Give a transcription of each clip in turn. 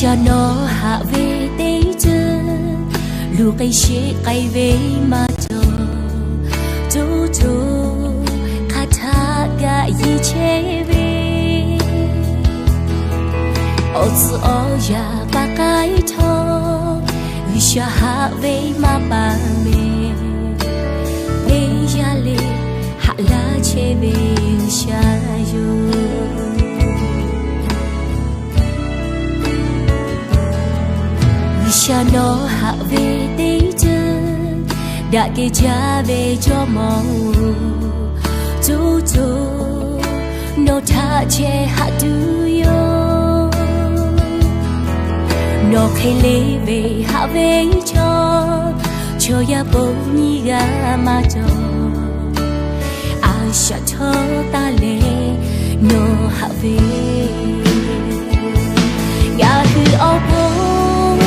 G'uiˬsha nawˬ haꞈ ve teˇ ceuˬ, luˬ k'ai sheˆ k'ai ve maˇ cawˬ. Coˇ coˬ hk'a htaˆ kaꞈ yiˍ chehˇ ve, awˬ tcuhˉ awˬ yanˇ pa k'ai htawˇ, G'uiˬsha haꞈ ve maˇ pa mehˍ. Teˇ yanˇ le haꞈ laˇ chehˇ ve G'uiˬsha yoˬ. G'uiˬsha nawˬ haꞈ ve teˇ ceuˬ, daꞈ kehˬ jaˇ ve Jawˇmawˇ-oˬ, coˇ coˬ nawˬ htaꞈ chehˇ haꞈ tuˬ yoˬ. Nawˬ hk'e le ve haꞈ ve chaw, chaw yaˇ pon nyiˇ g'aˇ maˇ cawˬ. A shaꞈ htawˇ taˇ leh nawˬ haꞈ ve, ngaˬ hui awˬ pon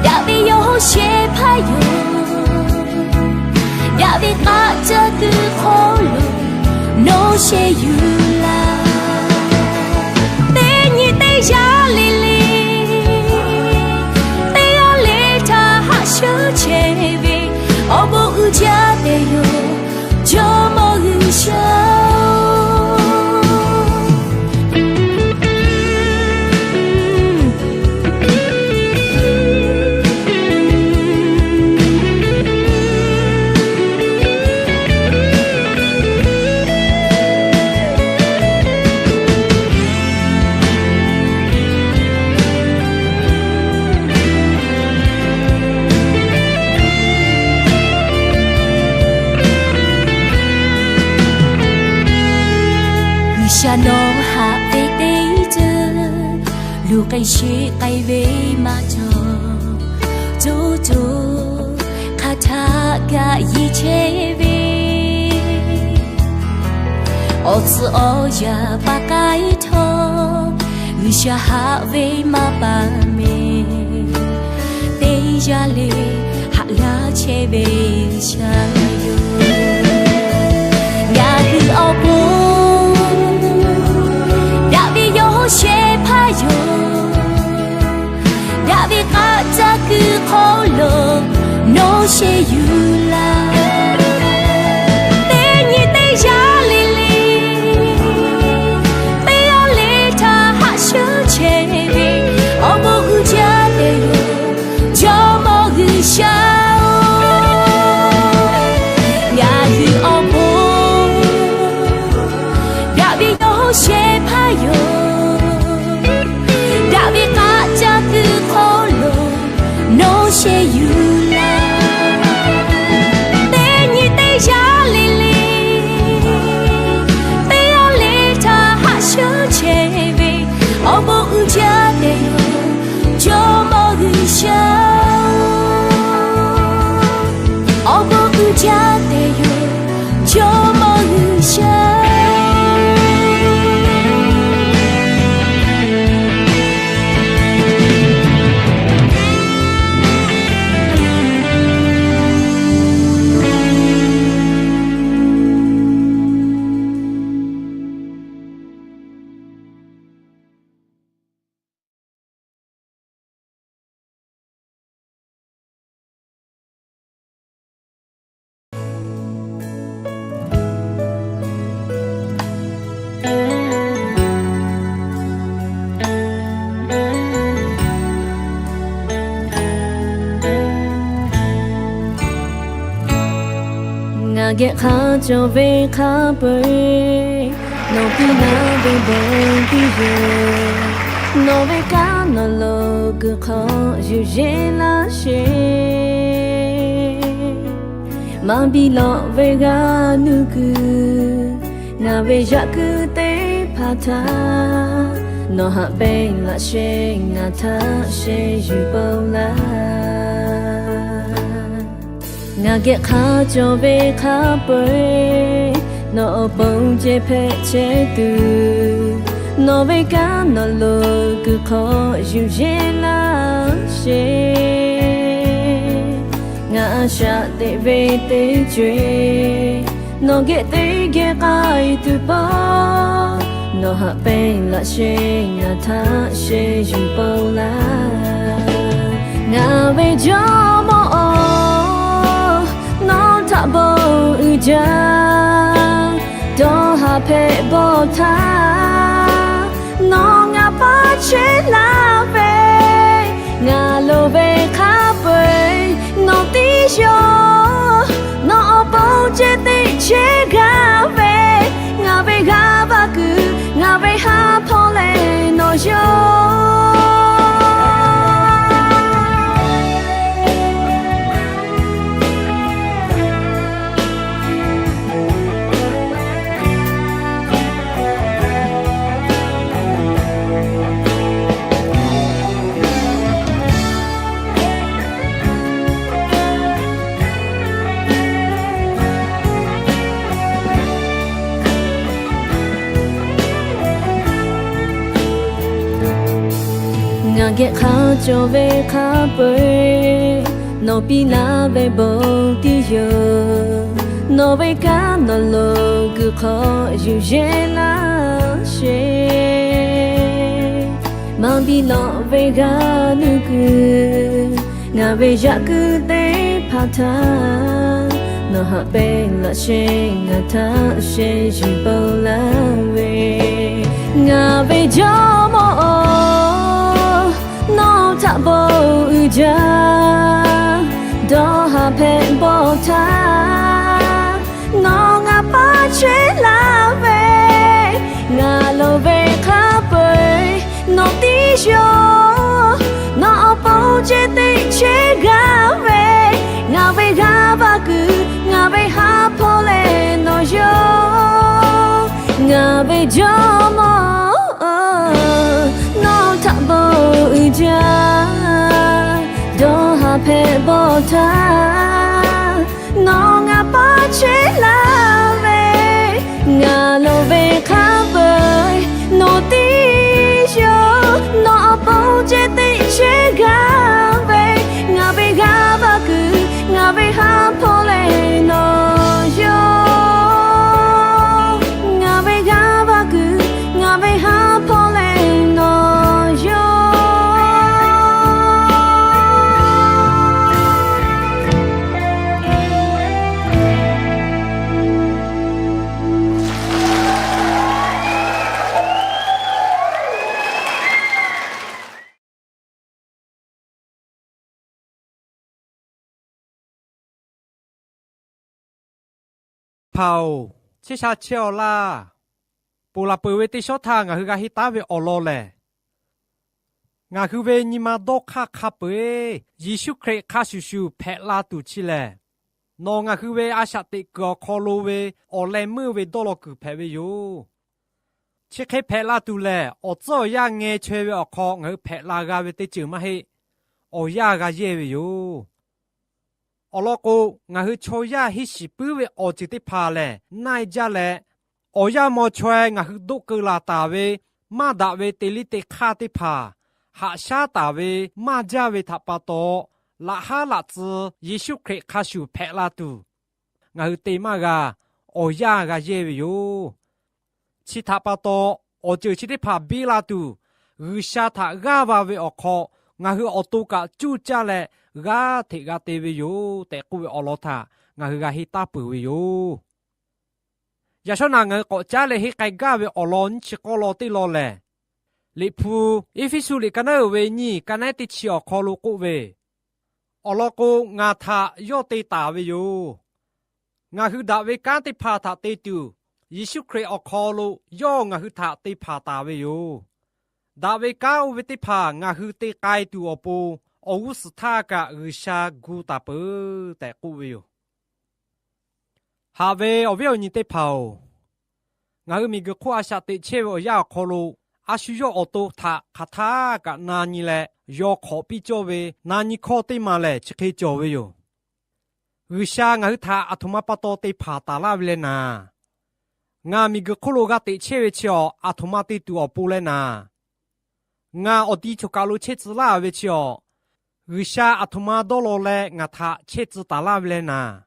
daꞈ ve yawˇ shehˍ hpaˇ yoˬ. Daꞈ ve k'aˆ caˇ kuiˬ hk'aw lo nawˬ shehˍ yuˬ laˇ. Teˇ nyi teˇ yaˇ le le, teˇ g'aˇ le htaꞈ haꞈ shuˉ chehˇ ve, awˬ bon uiˍ jaˇ tehꞈ yoˬ, Jawˇmawˇ G'uiˬsha-oˬ. G'uiˬsha nawˬ haꞈ ve teˇ ceuˬ, luˬ k'ai sheˆ k'ai ve maˇ cawˬ. Coˇ coˬ hk'a htaˆ kaꞈ yiˍ chehˇ ve, awˬ tcuhˉ awˬ yanˇ pa k'ai htawˇ, G'uiˬsha haꞈ ve maˇ pa mehˍ. Teˇ yanˇ le haꞈ laˇ chehˇ ve G'uiˬsha yoˬ. Ngaˬ hui awˬ pon daꞈ ve yawˇ shehˍ hpaˇ yoˬ. Daꞈ ve k'aˆ caˇ kuiˬ hk'aw lo nawˬ shehˍ yuˬ laˇ. Teˇ nyi teˇ yaˇ le le, teˇ g'aˇ le htaꞈ haꞈ shuˉ chehˇ ve, awˬ bon uiˍ jaˇ tehꞈ yoˬ, Jawˇmawˇ G'uiˬsha-oˬ. Ngaˬ hui awˬ pon daꞈ ve yawˇ shehˍ hpaˇ yoˬ. Daꞈ ve k'aˆ caˇ kuiˬ hk'aw lo nawˬ shehˍ yuˬ laˇ. Teˇ nyi teˇ yaˇ le le, teˇ g'aˇ le htaꞈ haꞈ shuˉ chehˇ ve, awˬ bon uiˍ jaˇ tehꞈ yoˬ, Jawˇmawˇ G'uiˬsha. Awˬ bon uiˍ jaˇ tehꞈ yoˬ, Jawˇmawˇ G'uiˬsha. Ngaˬ geh hk'a cawˬ ve hk'a peu-eˬ, nawˬ piˇ laˇ ve bon piˇ yoˬ. Nawˬ ve kanˉ nawˬ lo kuiˬ hk'aw yuˬ yeˬ laˇ sheˍ. Maˇ biˇ lawꞈ ve g'a nuˇ kuiˬ, ngaˬ ve yaꞈ kuiˬ teˇ hpaˍ htaꞈ nawˬ haꞈ pehnˇ laꞈ sheˍ, ngaˬ htaꞈ sheˍ yuˬ peuˬ laˇ. Ngaˬ geh hk'a cawˬ ve hk'a peu-eˬ, nawˬ awˬ pon ceh hpehꞈ chehˇ tuˬ, nawˬ ve kanˉ nawˬ lo kuiˬ hk'aw yuˬ yeˬ laˇ sheˍ. Ngaˬ a shaꞈ teꞈ ve teˇ co-eˬ, nawˬ geh teˇ geh k'ai tuˬ pawˆ, nawˬ Haꞈ pehnˇ laꞈ sheh ngaˬ htaꞈ sheh yuˬ pon laˇ. Ngaˬ ve Jawˇmawˇ-oˬ, nawˬ htaꞈ bon uiˍ jaˇ. Dawˇ haˍ hpehꞈ bawˬ htaˇ, nawˬ ngaˬ paˇ chehˇ laˇ ve, ngaˬ loˍ ve hk'a peu-eˬ nawˬ tiˉ yoˬ. Nawˬ awˬ pon ceh teˇ chehˇ gaˇ ve, ngaˬ ve g'aˇ va kuiˬ, ngaˬ ve ha hpawˇ leh nawˬ yoˬ. Ngaˬ geh hk'a cawˬ ve hk'a peu-eˬ, nawˬ piˇ laˇ ve bon tiˉ yoˬ. Nawˬ ve kanˉ nawˬ lo kuiˬ hk'aw yuˬ yehˇ laˇ sheˍ. Maˇ biˇ lawꞈ ve g'aˇ nuˇ kuiˬ, ngaˬ ve yaꞈ kuiˬ teˇ hpaˍ htaꞈ nawˬ haꞈ pehnˇ laꞈ sheh ngaˬ htaꞈ sheh yuˬ pon laˇ ve. Ngaˬ ve Jawˇmawˇ-oˬ, nawˬ htaꞈ bon uiˍ jaˇ. Dawˇ haˍ hpehꞈ bawˬ htaˇ, nawˬ ngaˬ paˇ chehˇ laˇ ve, ngaˬ loˍ ve hk'a peu-eˬ nawˬ tiˉ yoˬ. Nawˬ awˬ pon ceh teˇ chehˇ gaˇ ve, ngaˬ ve g'aˇ va kuiˬ, ngaˬ ve ha hpawˇ leh nawˬ yoˬ. Ngaˬ ve Jawˇmawˇ-oˬ, nawˬ htaꞈ bon uiˍ jaˇ. Dawˇ haˍ hpehꞈ bawˬ htaˇ, nawˬ ngaˬ paˇ chehˇ laˇ ve, ngaˬ loˍ ve hk'a peu-eˬ nawˬ tiˉ yoˬ. Nawˬ awˬ pon ceh teˇ chehˇ gaˇ ve, ngaˬ ve g'aˇ va kuiˬ, ngaˬ ve ha hpawˇ leh nawˬ yoˬ. Ngaˬ ve g'aˇ va kuiˬ, ngaˬ ve ha hpawˇ leh nawˬ yoˬ. Hpaˍ-oˬ, chehˇ sha chehˇ-aw laˇ. Ponˬ laˬ peuˬ ve teˇ shawˉ htaˇ ngaˬ hui g'a henˇ taˉ ve awˬ lawn lehˬ, ngaˬ hui ve nyi ma dawˇ hk'aˇ hk'a peu-eˬ Yeˍsuˆ Hkriꞈ hk'a shuˍ shuˍ hpehꞈ la tuˬ chi lehˬ, nawˬ ngaˬ hui ve a shaꞈ teꞈ kuiˬ awˬ hk'aw lo ve awˬ leh meuˇ ve dawˇ law kuiˬ hpehꞈ ve yoˬ. Chi hk'e hpehꞈ la tuˬ lehˬ, awˬ tcuhˉ awˬ yanˇ ngeh chaweh ve awˬ hk'aw ngaˬ hui hpehꞈ la g'a ve teˇ ceuˬ maˇ heˆ. Awˬ yanˇ g'a yehˇ ve yoˬ. Awˬ lawn k'o, ngaˬ hui chaw yaˇ henˇ shiˍ puiˉ ve awˬ ceuˬ teˇ hpaˍ lehˬ, naˆ-e jaˇ leh, awˬ yanˇ maw chaweh ngaˬ hui doˆ keu laˬ taˍ ve maˇ daꞈ ve te liˇ te hk'aˇ teˇ hpaˍ haꞈ shaˉ taˍ ve maˇ jaˇ ve htaꞈ pa taw, laꞈ haˉ laꞈ tcuh Yeˍsuˆ Hkriꞈ hk'a shuˍ hpehꞈ la tuˬ, ngaˬ hui te maˇ g'a. Awˬ yanˇ g'a yehˇ ve yoˬ. Chi htaꞈ pa taw, awˬ ceuˬ chi teˇ hpaˍ biˇ la tuˬ, G'uiˬsha htaꞈ g'aˇ va ve awˬ hk'aw ngaˬ hui awˬ to kaꞈ cuˇ caˇ leh g'aˇ hteꞈ g'a te ve yoˬ tehꞈ k'oˆ ve awˬ lawn htaꞈ ngaˬ hui g'a henˇ taˉ peuˬ ve yoˬ. Yaꞈ shawˉ naꞈ ngaˬ hui k'awꞈ caˉ leh henˇ k'ai gaˇ ve awˬ lawn nyiˇ chi k'awˇ law teˇ law lehˬ, Liꞈ hpu Eˇfeˇsuꞈ liꞈ ka naˉ uiˍ ve nyiˇ ka naˉ teˇ chi awˬ hk'aw lo k'oˆ ve, Awˬ lawn k'o, ngaˬ htaꞈ yawˇ te taˍ ve yoˬ. Ngaˬ hui daꞈ ve kanˉ teˇ hpaˍ htaꞈ te tuˬ, Yeˍsuˆ Hkriꞈ awˬ hk'aw lo yawˇ ngaˬ hui htaꞈ te hpanˍ taˍ ve yoˬ. Daꞈ ve kanˉ oˇ ve teˇ hpaˍ ngaˬ hui te k'ai tuˬ awˬ pon awˬ g'uˇ suhˍ htaˇ kaꞈ G'uiˬsha gu taˍ peuˬ tehꞈ k'oˆ ve yoˬ. Haꞈ ve awˬ viˉ awˬ nyi teˇ hpaˍ-oˬ, ngaˬ hui miˬguiˬ hk'oˆ a shaꞈ teꞈ chehˇ ve awˬ yanˇ awˬ hk'aw lo, a shu yawˇ awˬ to htaꞈ hk'aˬ htaˇ kaꞈ na nyi leh yaw hk'awꞈ piˇ cawˇ ve na nyi hkawˇ teˇ maˬ lehˬ chi hk'e cawˬ ve yoˬ. G'uiˬsha ngaˬ hui htaꞈ aˬ htoꞈ ma pa taw te hpanˍ taˍ laˇ ve leh naˍ, ngaˬ miˬguiˬ hk'oˆ lo g'a teꞈ chehˇ ve chi awˬ aˬ htoꞈ ma te tuˬ awˬ pon leh naˍ, ngaˬ awˬ ti choˬ kaˬ lo chehˇ tcuh laˇ ve chi awˬ, G'uiˬsha aˬ htoꞈ ma dawˇ law leh ngaˬ htaꞈ chehˇ tcuh taˍ laˇ ve leh naˍ,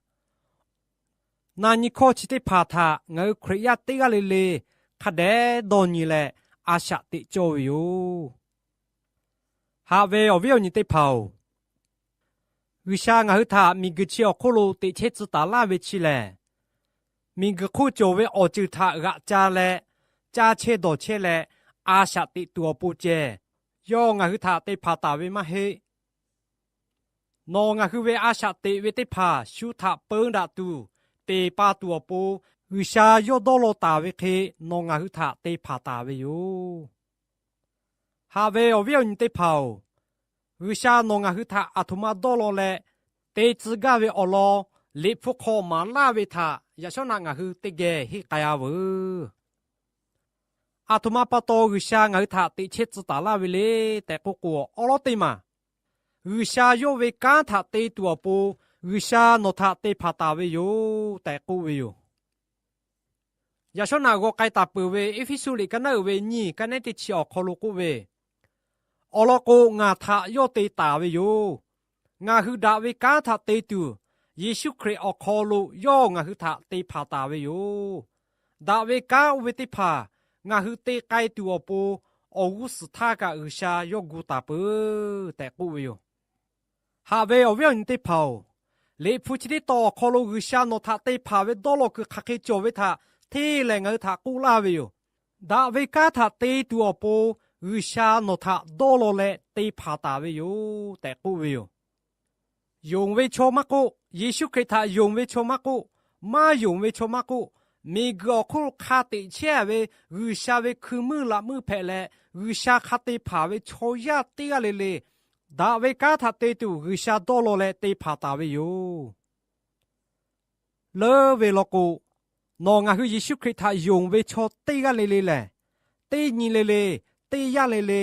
na nyi hkawˇ chi teˇ hpaˍ htaꞈ ngaˬ hui Hkriꞈ yaˇ teˇ g'aˇ le le hk'a dehꞈ dawˇ nyi leh a shaꞈ teꞈ cawˇ ve yoˬ. Haꞈ ve awˬ viˉ awˬ nyi teˇ hpaˍ-oˬ, G'uiˬsha ngaˬ hui htaꞈ miˬguiˬ chi awˬ hk'oˆ lo teꞈ chehˇ tcuh taˍ laˇ ve chi lehˬ, miˬguiˬ hk'oˆ cawˬ ve awˬ ceuˬ htaꞈ g'aꞈ ca leh, caˇ chehˇ dawˬ chehˇ leh, a shaꞈ teꞈ tuˬ awˬ pon ceh, yawˇ ngaˬ hui htaꞈ te hpanˍ taˍ ve maˇ heˆ. Nawˬ ngaˬ hui ve a shaꞈ teꞈ ve teˇ hpaˍ shu htaꞈ peu daꞈ tuˬ, teˍ pa tuˬ awˬ pon, G'uiˬsha yawˇ dawˇ law taˍ ve hk'e, nawˬ ngaˬ hui htaꞈ te hpanˍ taˍ ve yoˬ. Haꞈ ve awˬ viˉ awˬ nyi teˇ hpaˍ-oˬ, G'uiˬsha nawˬ ngaˬ hui htaꞈ aˬ htoꞈ ma dawˇ law leh, te tcuh gaˇ ve awˬ lawn, Liꞈ hpu hk'aw maˍ laˇ ve htaꞈ yaꞈ shawˉ naꞈ ngaˬ hui teˇ geh henˇ k'ai-a veuˬ. Aˬ htoꞈ ma pa taw G'uiˬsha ngaˬ hui htaꞈ teꞈ chehˇ tcuh taˍ laˇ ve le tehꞈ k'oˆ k'o, awˉ lawˉ teˇ maˬ, G'uiˬsha yawˇ ve kanˉ htaꞈ te tuˬ awˬ pon, G'uiˬsha nawˬ htaꞈ te hpanˍ taˍ ve yoˬ tehꞈ k'oˆ ve yoˬ. Yaꞈ shawˉ naꞈ g'aw k'ai taˍ peuˬ ve Eˇfeˇsuꞈ liꞈ kaˉ naˉ uiˍ ve nyiˇ kaˉ naˉ teˇ chi awˬ hk'aw lo k'oˆ ve, Awˬ lawn k'o, ngaˬ htaꞈ yawˇ te taˍ ve yoˬ. Ngaˬ hui daꞈ ve kanˉ htaꞈ te tuˬ, Yeˍsuˆ Hkriꞈ awˬ hk'aw lo yawˇ ngaˬ hui htaꞈ te hpanˍ taˍ ve yoˬ. Daꞈ ve kanˉ oˇ ve teˇ hpaˍ ngaˬ hui te k'ai tuˬ awˬ pon, awˬ g'uˇ suhˍ htaˇ kaꞈ G'uiˬsha yawˇ gu taˍ peuˬ tehꞈ k'oˆ ve yoˬ. Haꞈ ve awˬ viˉ awˬ nyi teˇ hpaˍ-oˬ, Liꞈ hpu chi teˇ tawn awˬ hk'aw lo G'uiˬsha nawˬ htaꞈ te hpanˍ ve dawˇ law kuiˬ hk'aˬ hk'e cawˬ ve htaꞈ hteˇ lehˬ ngaˬ hui htaꞈ k'oˆ laˇ ve yoˬ. Daꞈ ve kanˉ htaꞈ te tuˬ awˬ pon, G'uiˬsha nawˬ htaꞈ dawˇ law leh te hpanˍ taˍ ve yoˬ tehꞈ k'oˆ ve yoˬ. Yonˍ ve chaw maˇ k'oˆ, Yeˍsuˆ Hkriꞈ htaꞈ yonˍ ve chaw maˇ k'oˆ, maˇ yonˍ ve chaw maˇ k'oˆ, miˬguiˬ awˬ hk'oˆ lo hk'a teꞈ chehˇ ve G'uiˬsha ve hkui meuˇ laꞈ meuˇ hpehꞈ leh, G'uiˬsha hk'a te hpanˍ ve chaw yaˇ teˇ g'aˇ le le, daꞈ ve kanˉ htaꞈ te tuˬ G'uiˬsha dawˇ law leh te hpanˍ taˍ ve yoˬ. Leuˉ ve law k'o, nawˬ ngaˬ hui Yeˍsuˆ Hkriꞈ htaꞈ yonˍ ve chaw teˇ g'aˇ le le lehˬ, teˇ nyi le le, teˇ yanˇ le le,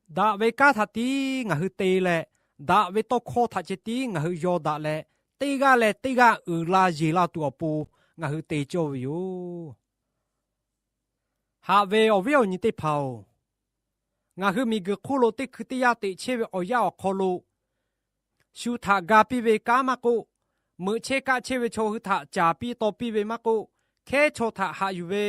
daꞈ ve kanˉ htaꞈ tiˉ ngaˬ hui te leh, daꞈ ve tawˇ hkawˇ htaꞈ ceh tiˉ ngaˬ hui yaw daꞈ leh, teˇ g'aˇ leh teˇ g'aˇ uiˍ la yeˬ la tuˬ awˬ pon ngaˬ hui te cawˇ ve yoˬ. Haꞈ ve awˬ viˉ awˬ nyi teˇ hpaˍ-oˬ, ngaˬ hui miˬguiˬ hk'oˆ lo teˇ hkui teˇ yanˇ teꞈ chehˇ ve awˬ yanˇ awˬ hk'aw lo, shu htaꞈ ga piˇ ve kanˉ maˇ k'oˆ, meuꞈ chehˇ kaˆ chehˇ ve chaw hui htaꞈ caˍ piˇ taw piˇ ve maˇ k'oˆ, hkehˉ chaw htaꞈ haꞈ yuˬ ve,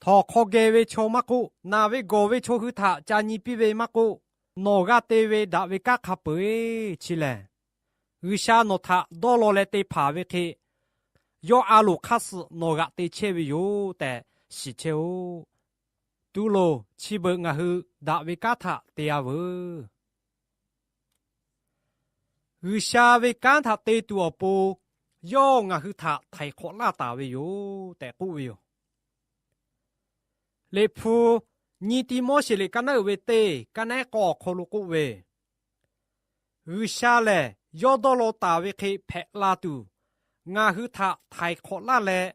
htawnˍ hk'aw geh ve chaw maˇ k'oˆ, naˬ ve gawˬ ve chaw hui htaꞈ ca nyi piˇ ve maˇ k'oˆ, nawˬ g'a te ve daꞈ ve kanˉ hk'a peu-eˬ chi lehˬ, G'uiˬsha nawˬ htaꞈ dawˇ law leh te hpanˍ ve hk'e, yawˇ a loˍ hk'aˇ suh nawˬ g'aꞈ te chehˇ ve yoˬ tehꞈ shiˍ chehˇ-oˆ. Tu loˍ chi beuꞈ ngaˬ hui daꞈ ve kanˉ htaꞈ te-a veuˬ. G'uiˬsha ve kanˉ htaꞈ te tuˬ awˬ pon, yawˇ ngaˬ hui htaꞈ htaiˍ hk'awꞈ laˇ taˍ ve yoˬ tehꞈ k'oˆ ve yoˬ. Liꞈ hpu nyiˇ Tiˆmoˉseˍ liꞈ kaˉ naˉ uiˍ ve teˇ kaˉ naˉ k'awˇ awˬ hk'aw lo k'oˆ ve, G'uiˬsha lehˬ yawˇ dawˇ law taˍ ve hk'e hpehꞈ la tuˬ, ngaˬ hui htaꞈ htaiˍ hk'awꞈ laˇ leh,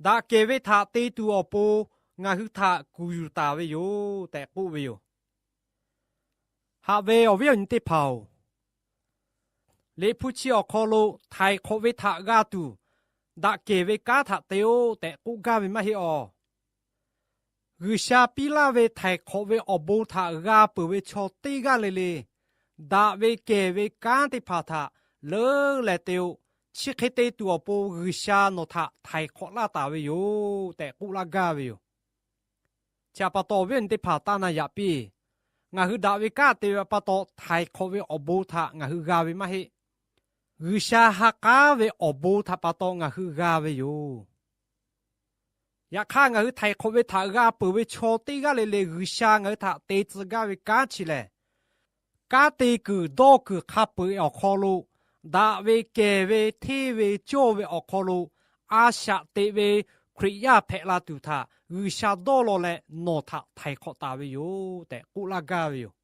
daꞈ kehˬ ve htaꞈ te tuˬ awˬ pon ngaˬ hui htaꞈ kuˬ yuˬ taˍ ve yoˬ tehꞈ k'oˆ ve yoˬ. Haꞈ ve awˬ viˉ awˬ nyi teˇ hpaˍ-oˬ, Liꞈ hpu chi awˬ hk'aw lo htaiˍ hk'awꞈ ve htaꞈ g'a tuˬ, daꞈ kehˬ ve kanˉ htaꞈ te-o tehꞈ k'oˆ gaˇ ve maˇ heˆ awˬ. G'uiˬsha piˇ laˇ ve htaiˍ hk'awꞈ ve awˬ bon htaꞈ g'a peuˬ ve chaw teˇ g'aˇ le le, daꞈ ve kehˬ ve kanˉ teˇ hpaˍ htaꞈ leuˉ leh te-o. Chi hk'e te tuˬ awˬ pon G'uiˬsha nawˬ htaꞈ htaiˍ hk'awꞈ laˇ taˍ ve yoˬ tehꞈ k'oˆ laˇ gaˇ ve yoˬ. Chi htaꞈ pa taw awˬ viˉ awˬ nyi teˇ hpaˍ taˇ na yaꞈ piˇ. Ngaˬ hui daꞈ ve kanˉ te ve pa taw htaiˍ hk'awꞈ ve awˬ bon htaꞈ ngaˬ hui g'a ve maˇ heˆ. G'uiˬsha ha k'aˉ ve awˬ bon htaꞈ pa taw ngaˬ hui g'a ve yoˬ. Yaꞈ hk'aˇ, ngaˬ hui htaiˍ hk'awꞈ ve htaꞈ g'a peuˬ ve chaw teˇ g'aˇ le le G'uiˬsha ngaˬ hui htaꞈ te tcuh gaˇ ve kanˉ chi lehˬ, kanˉ te kuiˬ dawˇ kuiˬ hk'a peu-eˬ awˬ hk'aw lo, daꞈ ve kehˬ ve hteˇ ve cawˇ ve awˬ hk'aw lo, a shaꞈ teꞈ ve Hkriꞈ yaˇ hpehꞈ la tuˬ htaꞈ G'uiˬsha dawˇ law leh nawˬ htaꞈ htaiˍ hk'awꞈ taˍ ve yoˬ tehꞈ k'oˆ laˇ gaˇ ve yoˬ.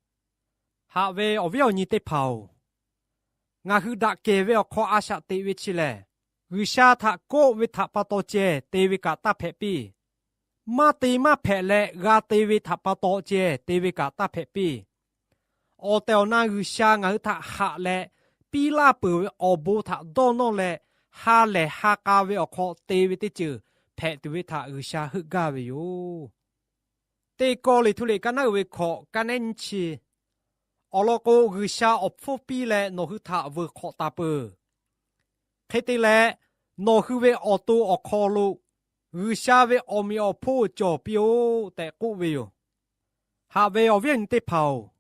Haꞈ ve awˬ viˉ awˬ nyi teˇ hpaˍ-oˬ, ngaˬ hui daꞈ kehˬ ve awˬ hk'aw a shaꞈ teꞈ ve chi lehˬ, G'uiˬsha htaꞈ kawˆ ve htaꞈ pa taw ceh te ve kaꞈ taˇ hpehꞈ piˇ. Maˇ te maˇ hpehꞈ leh g'a te ve htaꞈ pa taw ceh te ve kaꞈ taˇ hpehꞈ piˇ. Awˬ tehˬ awˬ na G'uiˬsha ngaˬ hui htaꞈ haꞈ leh, piˇ laˇ peuˬ ve awˬ bon htaꞈ dawˇ nawˇ leh, ha lehˬ ha k'a ve awˬ hk'aw te ve teˇ ceuˬ hpehꞈ tuˬ ve htaꞈ G'uiˬsha heuˆ gaˇ ve yoˬ. Teˇ Kawˇrenˍhtuˆ liꞈ kaˉ naˉ uiˍ ve hkawꞈ kaˉ naˉ nyiˇ chi, awˬ lawn k'o, G'uiˬsha awˬ hpfuhˇ piˇ leh nawˬ hui htaꞈ veuˬ hk'awꞈ taˍ peuˬ. Hk'e te leh, nawˬ hui ve awˬ to awˬ hk'aw lo G'uiˬsha ve awˬ meꞈ awˬ hponˇ cawˬ piˇ-oˆ tehꞈ k'oˆ ve yoˬ. Haꞈ ve awˬ viˉ awˬ nyi teˇ hpaˍ-oˬ,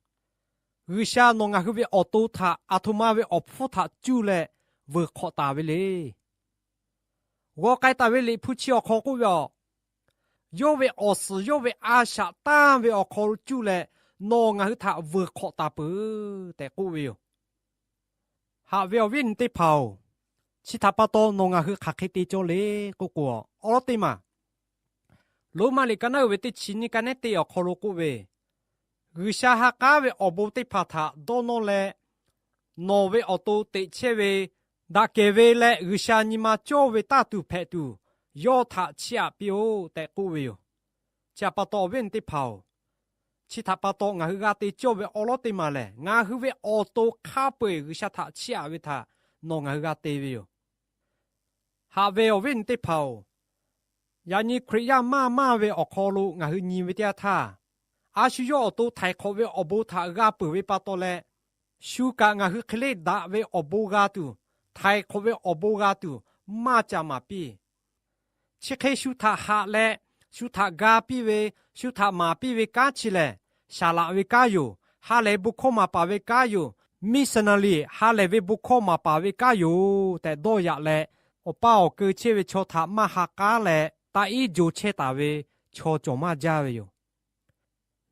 G'uiˬsha nawˬ ngaˬ hui ve awˬ to htaꞈ aˬ htoꞈ ma ve awˬ hpfuhˇ htaꞈ cuˇ leh vuiˬ hk'awꞈ taˍ ve le. G'aw k'ai taˍ ve Liꞈ hpu chi awˬ hk'aw k'oˆ ve a, yawˇ ve awˬ suhˍ yawˇ ve a shaꞈ tanˇ ve awˬ hk'aw lo cuˇ leh nawˬ ngaˬ hui htaꞈ vuiˬ hk'awꞈ taˍ peuˬ tehꞈ k'oˆ ve yoˬ. Haꞈ ve awˬ viˉ awˬ nyi teˇ hpaˍ-oˬ, chi htaꞈ pa taw nawˬ ngaˬ hui hk'aˬ hk'e te cawˇ le k'oˆ k'o, awˉ lawˉ teˇ maˬ Roˉmaꞈ liꞈ ka naˉ uiˍ ve teˇ chi nyiˇ ka nehˉ teˇ awˬ hk'aw lo k'oˆ ve, G'uiˬsha ha k'aˉ ve awˬ bon teˇ hpaˍ htaꞈ dawˇ nawˇ leh, nawˬ ve awˬ to teꞈ chehˇ ve, daꞈ kehˬ ve leh G'uiˬsha nyi ma cawˇ ve tanˇ tuˬ hpehꞈ tuˬ, yawˇ htaꞈ chiˇ aꞈ piˇ-oˆ tehꞈ k'oˆ ve yoˬ. Chi htaꞈ pa taw awˬ viˉ awˬ nyi teˇ hpaˍ-oˬ, chi htaꞈ pa taw ngaˬ hui g'a te cawˇ ve awˉ lawˉ teˇ maˬ lehˬ, ngaˬ hui ve awˬ to hk'a peu-eˬ G'uiˬsha htaꞈ chiˇ aꞈ ve htaꞈ nawˬ ngaˬ hui g'a te ve yoˬ. Haꞈ ve awˬ viˉ awˬ nyi teˇ hpaˍ-oˬ, yaꞈ nyi Hkriꞈ yaˇ maˇ maˇ ve awˬ hk'aw lo ngaˬ hui nyi ve teˇ yanˇ htaˇ, a shu yawˇ awˬ to htaiˍ hk'awꞈ ve awˬ bon htaꞈ g'a peuˬ ve pa taw leh, shu kaꞈ ngaˬ hui hk'e le daꞈ ve awˬ bon g'a tuˬ, htaiˍ hk'awꞈ ve awˬ bon g'a tuˬ maˇ ca maˍ piˇ. Chi hk'e shu htaꞈ haꞈ leh, shu htaꞈ ga piˇ ve, shu htaꞈ maˍ piˇ ve kanˉ chi lehˬ, saˍ laꞈ ve kanˉ yoˬ. Ha lehˬ ve bon hkawˇ maˍ paˍ ve kanˉ yoˬ. Missionary ha lehˬ ve bon hkawˇ maˍ paˍ ve kanˉ yoˬ tehꞈ dawˇ yaꞈ leh, awˬ paˇ awˬ keu chehˇ ve chaw htaꞈ maˇ ha k'aˉ leh taꞈ iˉ jo chehˇ taˍ ve chaw cawˬ maˇ jaˇ ve yoˬ.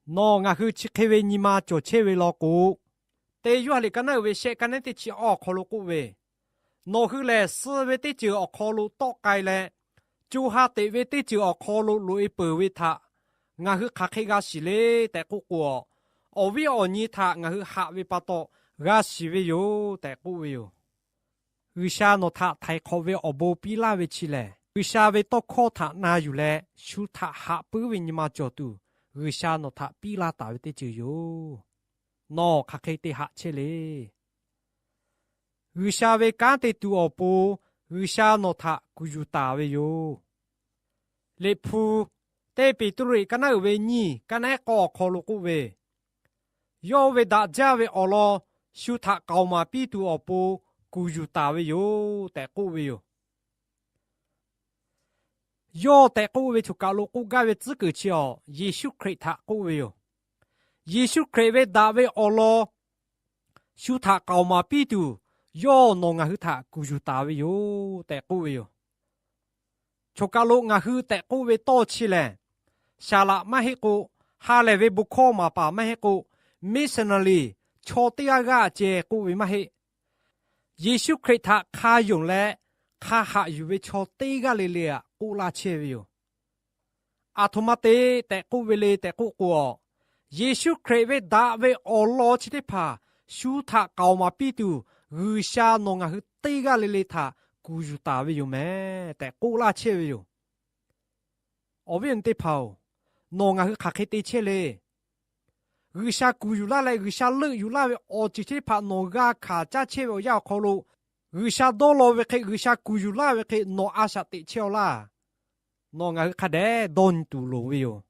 Nawˬ ngaˬ hui chi hk'e ve nyi ma cawˬ chehˇ ve law k'o, Teˇ Yoˇhanˬ liꞈ ka naˉ uiˍ ve shehˆ ka nehˉ teˇ chi awˬ hk'aw lo k'oˆ ve, Nawˬ hui lehˬ suh ve teˇ ceuˬ awˬ hk'aw lo tawˆ k'ai leh, co ha teꞈ ve teˇ ceuˬ awˬ hk'aw lo loꞈ-e peuˬ ve htaꞈ ngaˬ hui hk'aˬ hk'e g'a shiˍ le tehꞈ k'oˆ k'o, awˬ viˉ awˬ nyi htaꞈ ngaˬ hui haꞈ ve pa taw g'a shiˍ ve yoˬ tehꞈ k'oˆ ve yoˬ. G'uiˬsha nawˬ htaꞈ htaiˍ hk'awꞈ ve awˬ bon piˇ laˇ ve chi lehˬ, G'uiˬsha ve tawˇ hkawˇ htaꞈ na yuˬ leh shu htaꞈ haꞈ puiˉ ve nyi ma cawˬ tuˬ, G'uiˬsha nawˬ htaꞈ piˇ laˇ taˍ ve teˇ ceuˬ yoˬ. Nawˬ hk'aˬ hk'e te haꞈ chehˇ le. G'uiˬsha ve kanˉ te tuˬ awˬ pon G'uiˬsha nawˬ htaꞈ kuˬ yuˬ taˍ ve yoˬ. Liꞈ hpu Teˇ Peˍtruˆ liꞈ ka naˉ uiˍ ve nyiˇ ka nehˉ k'awˇ awˬ hk'aw lo k'oˆ ve, Yawˇ ve daꞈ jaˇ ve awˬ lawn shu htaꞈ k'aoˍ maˍ piˇ tuˬ awˬ pon kuˬ yuˬ taˍ ve yoˬ tehꞈ k'oˆ ve yoˬ. Yawˇ tehꞈ k'oˆ ve choˬ kaˬ lo k'oˆ gaˇ ve tcuhˉ kuiˬ chi awˬ Yeˍsuˆ Hkriꞈ htaꞈ k'oˆ ve yoˬ. Yeˍsuˆ Hkriꞈ ve daꞈ ve awˬ lawn shu htaꞈ k'aoˍ maˍ piˇ tuˬ, yawˇ nawˬ ngaˬ hui htaꞈ kuˬ yuˬ taˍ ve yoˬ tehꞈ k'oˆ ve yoˬ. Choˬ kaˬ lo ngaˬ hui tehꞈ k'oˆ ve tawˇ chi lehˬ, saˍ laꞈ maˇ heˆ k'o, ha lehˬ ve bon hkawˇ maˍ paˍ maˇ heˆ k'o, missionary chaw teˇ g'aˇ g'aˇ ceh k'oˆ ve maˇ heˆ. Yeˍsuˆ Hkriꞈ htaꞈ hk'a yonˍ leh hk'a haꞈ yuˬ ve chaw teˇ g'aˇ le le aꞈ k'oˆ laˇ chehˇ ve yoˬ. Aˬ htoꞈ ma te tehꞈ k'oˆ ve le tehꞈ k'oˆ k'o, Yeˍsuˆ Hkriꞈ ve daꞈ ve awˬ lawn chi teˇ hpaˍ shu htaꞈ k'aoˍ maˍ piˇ tuˬ, G'uiˬsha nawˬ ngaˬ hui teˇ g'aˇ le le htaꞈ kuˬ yuˬ taˍ ve yoˬ mehˍ tehꞈ k'oˆ laˇ chehˇ ve yoˬ. Awˬ viˉ awˬ nyi teˇ hpaˍ-oˬ, nawˬ ngaˬ hui hk'aˬ hk'e te chehˇ le. G'uiˬsha kuˬ yuˬ laˇ leh G'uiˬsha leuˆ yuˬ laˇ ve awˬ ceuˬ chi teˇ hpaˍ nawˬ g'a hkanˍ caˇ chehˇ ve awˬ yanˇ awˬ hk'aw lo, G'uiˬsha dawˇ law ve hk'e G'uiˬsha kuˬ yuˬ laˇ ve hk'e nawˬ a shaꞈ teꞈ chehˇ-aw laˇ. Nawˬ ngaˬ hui hk'a dehꞈ dawˇ nyi tuˬ loˍ ve yoˬ.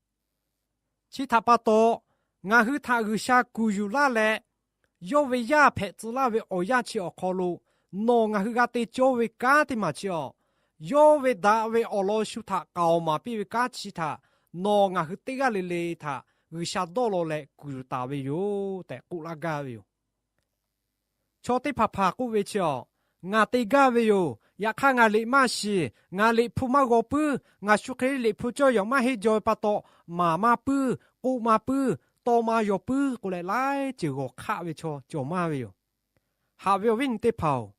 Chi htaꞈ pa taw, ngaˬ hui htaꞈ G'uiˬsha kuˬ yuˬ laˇ leh, yawˇ ve yaˇ hpehꞈ tcuh laˇ ve awˬ yanˇ chi awˬ hk'aw lo, nawˬ ngaˬ hui g'a te cawˇ ve kanˉ teˇ maˬ chi awˬ, yawˇ ve daꞈ ve awˬ lawn shu htaꞈ k'aoˍ maˍ piˇ ve kanˉ chi htaꞈ nawˬ ngaˬ hui teˇ g'aˇ le le htaꞈ G'uiˬsha dawˇ law leh kuˬ yuˬ taˍ ve yoˬ tehꞈ k'oˆ laˇ gaˇ ve yoˬ. Chaw teˇ hpaˍ hpaˍ k'oˆ ve chi awˬ, ngaˬ te gaˇ ve yoˬ. Yaꞈ hk'aˇ ngaˬ liꞈ maˇ shiˍ, ngaˬ liꞈ hpu maˇ g'aw puiˉ, ngaˬ shu hk'e liꞈ hpu cawˇ yaꞈ maˇ heˆ jaw ve pa taw, maˍ maˇ puiˉ, k'oˆ maˇ puiˉ, tawˇ maˇ yaw puiˉ k'oˆ leh laiˉ ceuˬ g'awˬ hk'aˆ ve chaw cawˬ maˇ ve yoˬ. Haꞈ ve awˬ viˉ awˬ nyi teˇ hpaˍ-oˬ,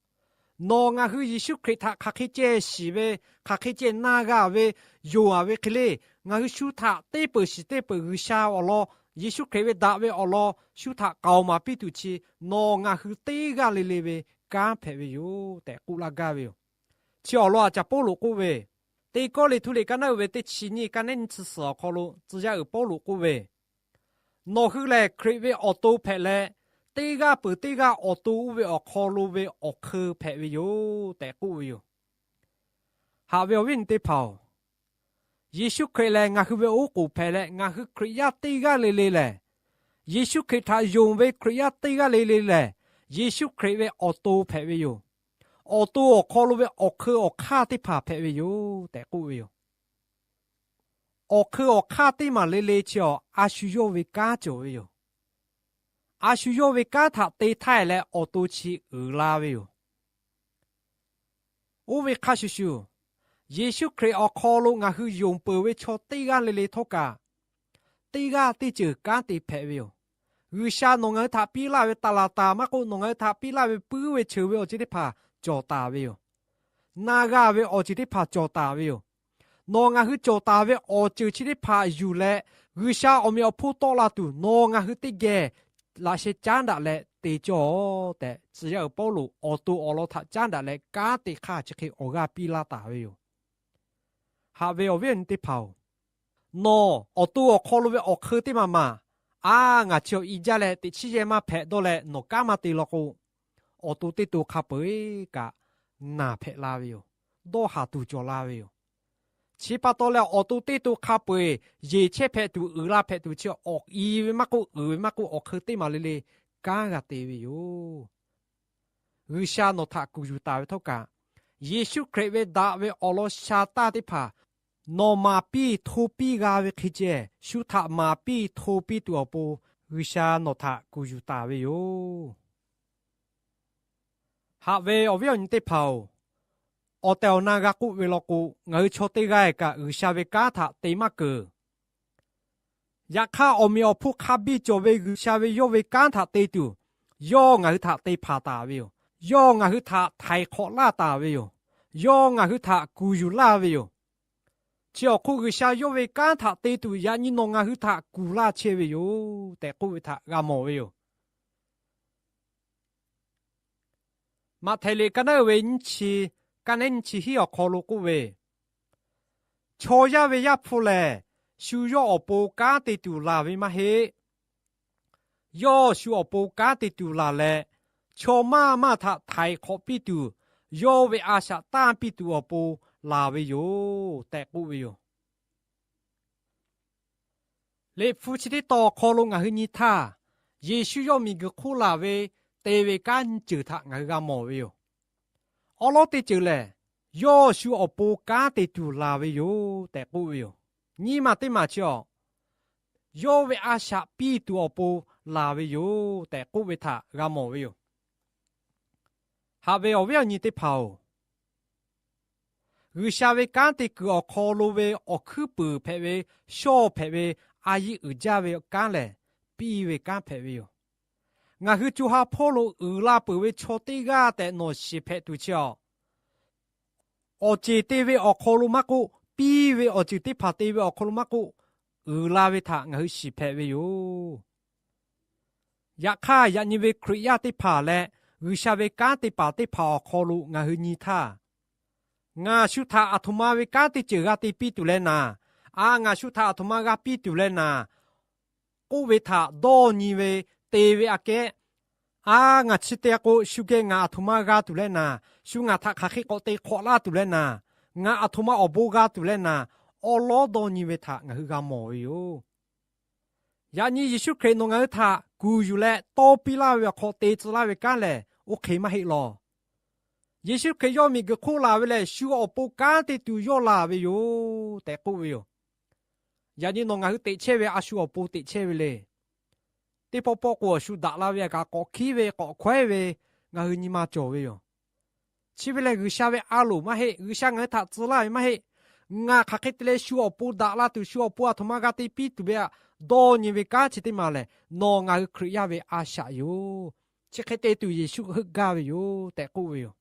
nawˬ ngaˬ hui Yeˍsuˆ Hkriꞈ htaꞈ hk'aˬ hk'e ceh shiˍ ve, hk'aˬ hk'e ceh na g'a ve, yonˍ-a ve hk'e le, ngaˬ hui shu htaꞈ teˇ peuˬ shiˍ teˇ peuˬ G'uiˬsha awˬ lawn, Yeˍsuˆ Hkriꞈ ve daꞈ ve awˬ lawn shu htaꞈ k'aoˍ maˍ piˇ tuˬ chi, nawˬ ngaˬ hui teˇ g'aˇ le le ve kanˉ hpehꞈ ve yoˬ tehꞈ k'oˆ laˇ gaˇ ve yoˬ. Chi awˬ lawn aˬ caˍ Pawˇluꞈ k'oˆ ve, Teˇ Kawˇrenˍhtuˆ liꞈ ka naˉ uiˍ ve teˇ chi nyiˇ ka nehˉ nyiˇ chi suhˍ awˬ hk'aw lo tcuh yaˇ uiˍ Pawˇluꞈ k'oˆ ve, nawˬ hui lehˬ Hkriꞈ ve awˬ to hpehꞈ leh, teˇ g'aˇ peuˬ teˇ g'aˇ awˬ to oˇ ve awˬ hk'aw lo ve awˬ hk'eun hpehꞈ ve yoˬ tehꞈ k'oˆ ve yoˬ. Haꞈ ve awˬ viˉ awˬ nyi teˇ hpaˍ-oˬ, Yeˍsuˆ Hkriꞈ lehˬ ngaˬ hui ve oˉ k'oˍ hpehꞈ leh, ngaˬ hui Hkriꞈ yaˇ teˇ g'aˇ le le lehˬ, Yeˍsuˆ Hkriꞈ htaꞈ yonˍ ve Hkriꞈ yaˇ teˇ g'aˇ le le lehˬ, Yeˍsuˆ Hkriꞈ ve awˬ to hpehꞈ ve yoˬ. Awˬ to awˬ hk'aw lo ve awˬ hk'eun awˬ hk'aˇ teˇ hpaˍ hpehꞈ ve yoˬ tehꞈ k'oˆ ve yoˬ. awˬ hk'eun awˬ hk'aˇ teˇ maˬ le le chi awˬ a shu yawˇ ve kanˉ cawˬ ve yoˬ. A shu yawˇ ve kanˉ htaꞈ te htaˇ leh awˬ to chi uiˍ la ve yoˬ. Oˇ ve hk'a shuˍ shuˍ, Yeˍsuˆ Hkriꞈ awˬ hk'aw lo ngaˬ hui yonˍ peuˬ ve chaw teˇ g'aˇ le le htawˇ kaꞈ, teˇ g'aˇ teˇ ceuˬ kanˉ te hpehꞈ ve yoˬ. G'uiˬsha nawˬ ngaˬ hui htaꞈ piˇ laˇ ve taˍ laˍ taˍ maˇ k'oˆ, nawˬ ngaˬ hui htaꞈ piˇ laˇ ve puiˉ ve cheuˬ ve awˬ ceuˬ teˇ hpaˍ cawˬ taˍ ve yoˬ. Na g'a ve awˬ ceuˬ teˇ hpaˍ cawˬ taˍ ve yoˬ. Nawˬ ngaˬ hui cawˬ taˍ ve awˬ ceuˬ chi teˇ hpaˍ yuˬ leh, G'uiˬsha awˬ meꞈ awˬ hponˇ tawˆ la tuˬ nawˬ ngaˬ hui teˇ geh laꞈ sheh caˉ daꞈ leh te cawˇ tehꞈ, tcuh yaˇ uiˍ Pawˇluꞈ awˬ to awˬ lawn htaꞈ caˉ daꞈ leh kanˉ te hk'aˇ chi hk'e awˬ g'aˇ piˇ laˇ taˍ ve yoˬ. Haꞈ ve awˬ viˉ awˬ nyi teˇ hpaˍ-oˬ, nawˬ awˬ to awˬ hk'aw lo ve awˬ hk'eun teˇ maˬ maˬ, a, ngaˬ chi awˬ i jaˇ leh teꞈ chiˉ yehˇ maˇ hpehꞈ dawˇ leh nawˬ kanˉ maˇ te law k'o, awˬ to teˇ to hk'a peu-eˬ kaꞈ naˬ hpehꞈ la ve yoˬ. Dawˇ haˍ tuˬ cawˬ la ve yoˬ. Chi pa taw leh awˬ to teˇ to hk'a peu-eˬ yeˬ chehˇ hpehꞈ tuˬ, uiˍ la hpehꞈ tuˬ chi awˬ i ve maˇ k'oˆ, uiˍ ve maˇ k'oˆ, awˬ hk'eun teˇ maˬ le le kanˉ g'a te ve yoˬ. G'uiˬsha nawˬ htaꞈ kuˬ yuˬ taˍ ve htawˇ kaꞈ, Yeˍsuˆ Hkriꞈ ve daꞈ ve awˬ lawn sha taˇ teˇ hpaˍ nawˬ maˍ piˇ hto piˇ g'a ve hk'e ceh, shu htaꞈ maˍ piˇ hto piˇ tuˬ awˬ pon G'uiˬsha nawˬ htaꞈ kuˬ yuˬ taˍ ve yoˬ. Haꞈ ve awˬ viˉ awˬ nyi teˇ hpaˍ-oˬ, awˬ tehˬ awˬ na g'a k'oˆ ve law k'o, ngaˬ hui chaw teˇ g'aˇ kaꞈ G'uiˬsha ve kanˉ htaꞈ te maˇ keunˍ. Yaꞈ hk'aˇ, awˬ meꞈ awˬ hponˇ hk'a biˇ cawˬ ve G'uiˬsha ve yawˇ ve kanˉ htaꞈ te tuˬ, yawˇ ngaˬ hui htaꞈ te hpanˍ taˍ ve yoˬ. Yawˇ ngaˬ hui htaꞈ htaiˍ hk'awꞈ laˇ taˍ ve yoˬ. Yawˇ ngaˬ hui htaꞈ kuˬ yuˬ laˇ ve yoˬ. Chi awˬ hk'oˆ G'uiˬsha yawˇ ve kanˉ htaꞈ te tuˬ yaꞈ nyi nawˬ ngaˬ hui htaꞈ kuˬ laˇ chehˇ ve yoˬ tehꞈ k'oˆ ve htaꞈ g'a mawˬ ve yoˬ. Maꞈhtehˍ liꞈ ka naˉ uiˍ ve nyiˇ chi, ka nehˉ nyiˇ chi hiˉ awˬ hk'aw lo k'oˆ ve, Chaw yaˇ ve Yaˇ hpu lehˬ, shu yawˇ awˬ pon kanˉ te tuˬ laˬ ve maˇ heˆ. Yawˇ shu awˬ pon kanˉ te tuˬ laˬ leh, chaw maˇ maˇ htaꞈ htaiˍ hk'awꞈ piˇ tuˬ, yawˇ ve a shaꞈ tanˇ piˇ tuˬ awˬ pon laˬ ve yoˬ tehꞈ k'oˆ ve yoˬ. Liꞈ hpu chi teˇ tawn awˬ hk'aw lo ngaˬ hui nyi htaˇ, Yeˍsuˆ yawˇ miˬguiˬ hk'oˆ laˬ ve te ve kanˉ nyiˇ ceuˬ htaꞈ ngaˬ hui g'a mawˬ ve yoˬ. Awˉ lawˉ teˇ ceuˬ lehˬ, yawˇ shu awˬ pon kanˉ te tuˬ laˬ ve yoˬ tehꞈ k'oˆ ve yoˬ. Nyiˇ maˬ teˇ maˬ chi awˬ, yawˇ ve a shaꞈ piˇ tuˬ awˬ pon laˬ ve yoˬ tehꞈ k'oˆ ve htaꞈ g'a mawˬ ve yoˬ. Haꞈ ve awˬ viˉ awˬ nyi teˇ hpaˍ-oˬ, G'uiˬsha ve kanˉ te kuiˬ awˬ hk'aw lo ve awˬ hkuiˉ puiˍ hpehꞈ ve, shawˇ hpehꞈ ve, a yiˇ uiˍ jaˇ ve kanˉ lehˬ, piˇ ve kanˉ hpehꞈ ve yoˬ. Ngaˬ hui co ha hpawˇ lo uiˍ la peuˬ ve chaw teˇ g'aˇ tehꞈ nawˬ shiˍ hpehꞈ tuˬ chi awˬ, awˬ ceˬ te ve awˬ hk'aw lo maˇ k'oˆ, piˇ ve awˬ ceuˬ teˇ hpaˍ te ve awˬ hk'aw lo maˇ k'oˆ, uiˍ la ve htaꞈ ngaˬ hui shiˍ hpehꞈ ve yoˬ. Yaꞈ hk'aˇ, yaꞈ nyi ve Hkriꞈ yaˇ teˇ hpaˍ leh G'uiˬsha ve kanˉ te paˍ teˇ hpaˍ awˬ hk'aw lo ngaˬ hui nyi htaˇ, ngaˬ shu htaꞈ aˬ htoꞈ ma ve kanˉ teˇ ceuˬ g'a te piˇ tuˬ leh naˍ, a, ngaˬ shu htaꞈ aˬ htoꞈ ma g'a piˇ tuˬ leh naˍ k'oˆ ve htaꞈ dawˇ nyi ve, te ve aꞈ kehˉ, a, ngaˬ chi te k'o shu geh ngaˬ aˬ htoꞈ ma g'a tuˬ leh naˍ, shu ngaˬ htaꞈ hk'aˬ hk'e k'awꞈ te hk'awꞈ laˇ tuˬ leh naˍ, ngaˬ aˬ htoꞈ ma awˬ bon g'a tuˬ leh naˍ, awˉ lawˉ dawˇ nyi ve htaꞈ ngaˬ hui g'a mawˬ ve yoˬ. Yaꞈ nyi Yeˍsuˆ Hkriꞈ nawˬ ngaˬ hui htaꞈ kuˬ yuˬ leh tawˇ piˇ laˇ ve awˬ hk'aw te tcuh laˇ ve kanˉ lehˬ, oˇ hk'e maˇ heˆ law. Yeˍsuˆ Hkriꞈ yawˇ miˬguiˬ hk'oˆ laˬ ve lehˬ, shu awˬ pon kanˉ te tuˬ yawˇ laˬ ve yoˬ tehꞈ k'oˆ ve yoˬ. Yaꞈ nyi nawˬ ngaˬ hui teꞈ chehˇ ve a shu awˬ pon teꞈ chehˇ ve le. Teˇ pawˆ pawˆ k'o, awˬ shu daꞈ la ve kaꞈ k'awꞈ hkiˉ ve, k'awꞈ hkawehˉ ve, ngaˬ hui nyi ma cawˬ ve yoˬ. Chi ve lehˬ, G'uiˬsha ve a loˍ maˇ heˆ. G'uiˬsha ngaˬ hui htaꞈ tcuh laˇ ve maˇ heˆ. Ngaˬ hk'aˬ hk'e te leh shu awˬ pon daꞈ la tuˬ, shu awˬ pon aˬ htoꞈ ma g'a te piˇ tuˬ ve htaꞈ dawˇ nyi ve kanˉ chi teˇ maˬ lehˬ, nawˬ ngaˬ hui Hkriꞈ yaˇ ve a shaꞈ yoˬ. Chi hk'e te tuˬ Yeˍsuˆ heuˆ gaˇ ve yoˬ tehꞈ k'oˆ ve yoˬ.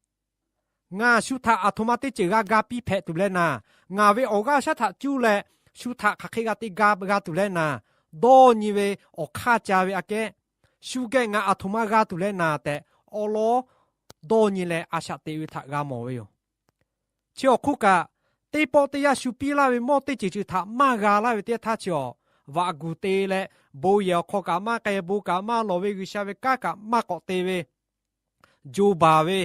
Ngaˬ shu htaꞈ aˬ htoꞈ ma teˇ ceuˬ g'a ga piˇ hpehꞈ tuˬ leh naˍ, ngaˬ ve awˬ g'aˇ shaˉ htaꞈ cuˇ leh shu htaꞈ hk'aˬ hk'e g'a te ga g'a tuˬ leh naˍ, dawˇ nyi ve awˬ hk'aˇ ca ve aꞈ kehˉ, shu geh ngaˬ aˬ htoꞈ ma g'a tuˬ leh naˍ tehꞈ, awˉ lawˉ dawˇ nyi leh a shaꞈ teꞈ ve htaꞈ g'a mawˬ ve yoˬ. Chi awˬ hk'oˆ kaꞈ, teˇ pawˆ teˇ yanˇ shu piˇ laˇ ve mawˇ teˇ ceuˬ ceuˬ htaꞈ maˇ g'a laˇ ve teˇ htaˇ chi awˬ, vaꞈ guˬ te leh bon yehˬ awˬ hk'aw kaꞈ maˇ k'ai, bon kaꞈ maˇ lawˬ ve, G'uiˬsha ve kanˉ kaꞈ maˇ k'awꞈ te ve, jo baˬ ve,